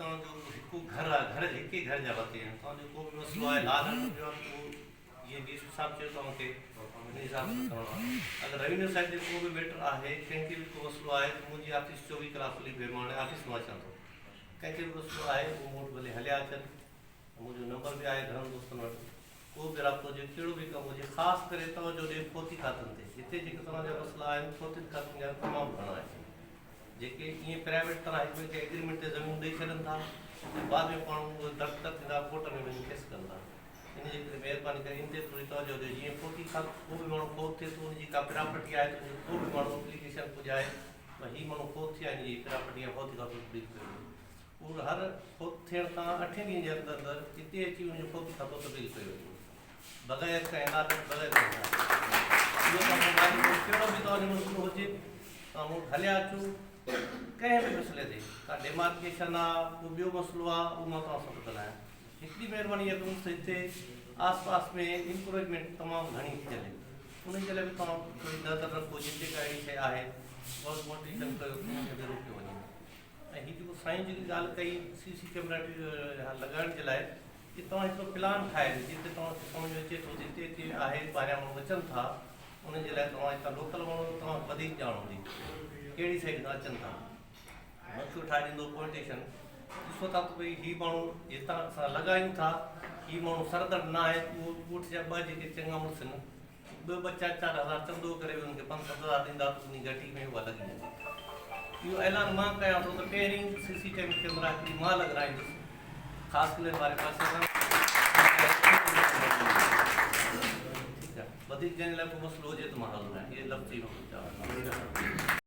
توهان جو هڪ گهر آهي، گهر هڪ ئي گهر جا ڀاتي آهن، توهان جو ڪو به مسئلو آهي لال هٽ پيو آهي ته اهو جيئن ڊي سي صاحب چيو توهان کي ان حساب سان ڪرڻو آهي. اگر روينيو سائيڊ تي ڪو به ميٽر آهي، ڪنهن کي به ڪو مسئلو آهي ته منهنجي آفيس 24 ڪلاڪ کلي پئي، مان هاڻي آفيس مان اچان ٿو. ڪنهن کي به مسئلو آهي اهو مون وٽ ڀلي هليا اچن. منهنجو نمبر به آهي گهڻن دوستن وٽ. ڪو به رابطو هجي، ڪهڙو به ڪم هجي، خاص ڪري توجهه ڏيو فوتي کاتن تي. هتي جيڪي توهان جا مسئلا آهن فوتين کاتن جا تمام گهڻا آهن. جيڪي ائين پرائيويٽ طرح هڪ ٻئي کي ايگريمينٽ تي زمينون ڏئي ڇڏن ٿا ۽ بعد ۾ پاڻ اهي در در ٿيندا ڪورٽ ۾ وڃي ڪيس ڪن ٿا. ان جي ڪري مهرباني ڪري ان تي ٿوري توجهه ڏيو. جيئن فوتي کاتو ڪو به ماڻهو فوت ٿئي ٿو ان جي ڪا پراپرٽي آهي ته ان جو ڪو به ماڻهو اپليڪيشن پڄائي ته هي ماڻهو فوت ٿي آهي ان جي پراپرٽي يا فوتي کاتو تبديل ڪيو وڃي. اهو هر فوت ٿيڻ کان اٺين ڏينهن جي اندر اندر اتي اچي ان جو فوتي کاتو تبديل ڪيو وڃي بغير ڪنهن لالچ بغير ڪنهن لالچ. اهو توهان کان واجب هو ڪهڙو به توهان جو مسئلو هجي توهان مون وٽ هليا اچو ڪنهن به مسئلي تي ڪا ڊيمارڪيشن آ ڪو ٻيو مسئلو آ اهو مان توهان سان ٿو ڳالهايان. هڪڙي مهرباني اها ڪندس ته هتي آس پاس ۾ انڪروچمينٽ تمام گهڻي ٿي هلي ان جي لاء به توهان ٿوري نظر رکو جتي ڪا اهڙي شيء آهي غور مانيٽرنگ ڪيو ته ان کي به روڪيو وڃي. ۽ هي جيڪو سائين جيڪي ڳالهه ڪئي سي سي ڪيمرا لڳائڻ جي لاء اهي توهان هڪڙو پلان ٺاهي ڏيو جتي توهان کي سمجهه ۾ اچي ٿو ته هتي هتي آهي ٻاهريان ماڻهو اچن ٿا انهن جي لاء توهان هتان لوڪل ماڻهو توهان کي وڌيڪ ڄاڻ هوندي ڪهڙي سائيڊ کان اچن ٿا نقشو ٺاهي ڏيندو پوائنٽيشن ڏسو ٿا ته ڀئي هي ماڻهو هتان اسان لڳايون ٿا هي ماڻهو سردڙ نه آهي اهو ڳوٺ جا ٻه جيڪي چڱا مڙس آهن ٻه ٻه چار چار هزار چندو ڪري به انهن کي پنج ست هزار ڏيندا ته انهي گهٽي ۾ اها لڳي ويندي. اهو اعلان مان ڪيان ٿو ته پهرين سي سي ٽي وي ڪيمرا هڪڙي مان لڳرائيندس خاص قلعي واري پاسي کان. ٺيڪ آهي وڌيڪ جنهن لاء ڪو مسئلو هجي ته مان حاضر آهيان. اهي لفظ ئي مان چوان ٿو.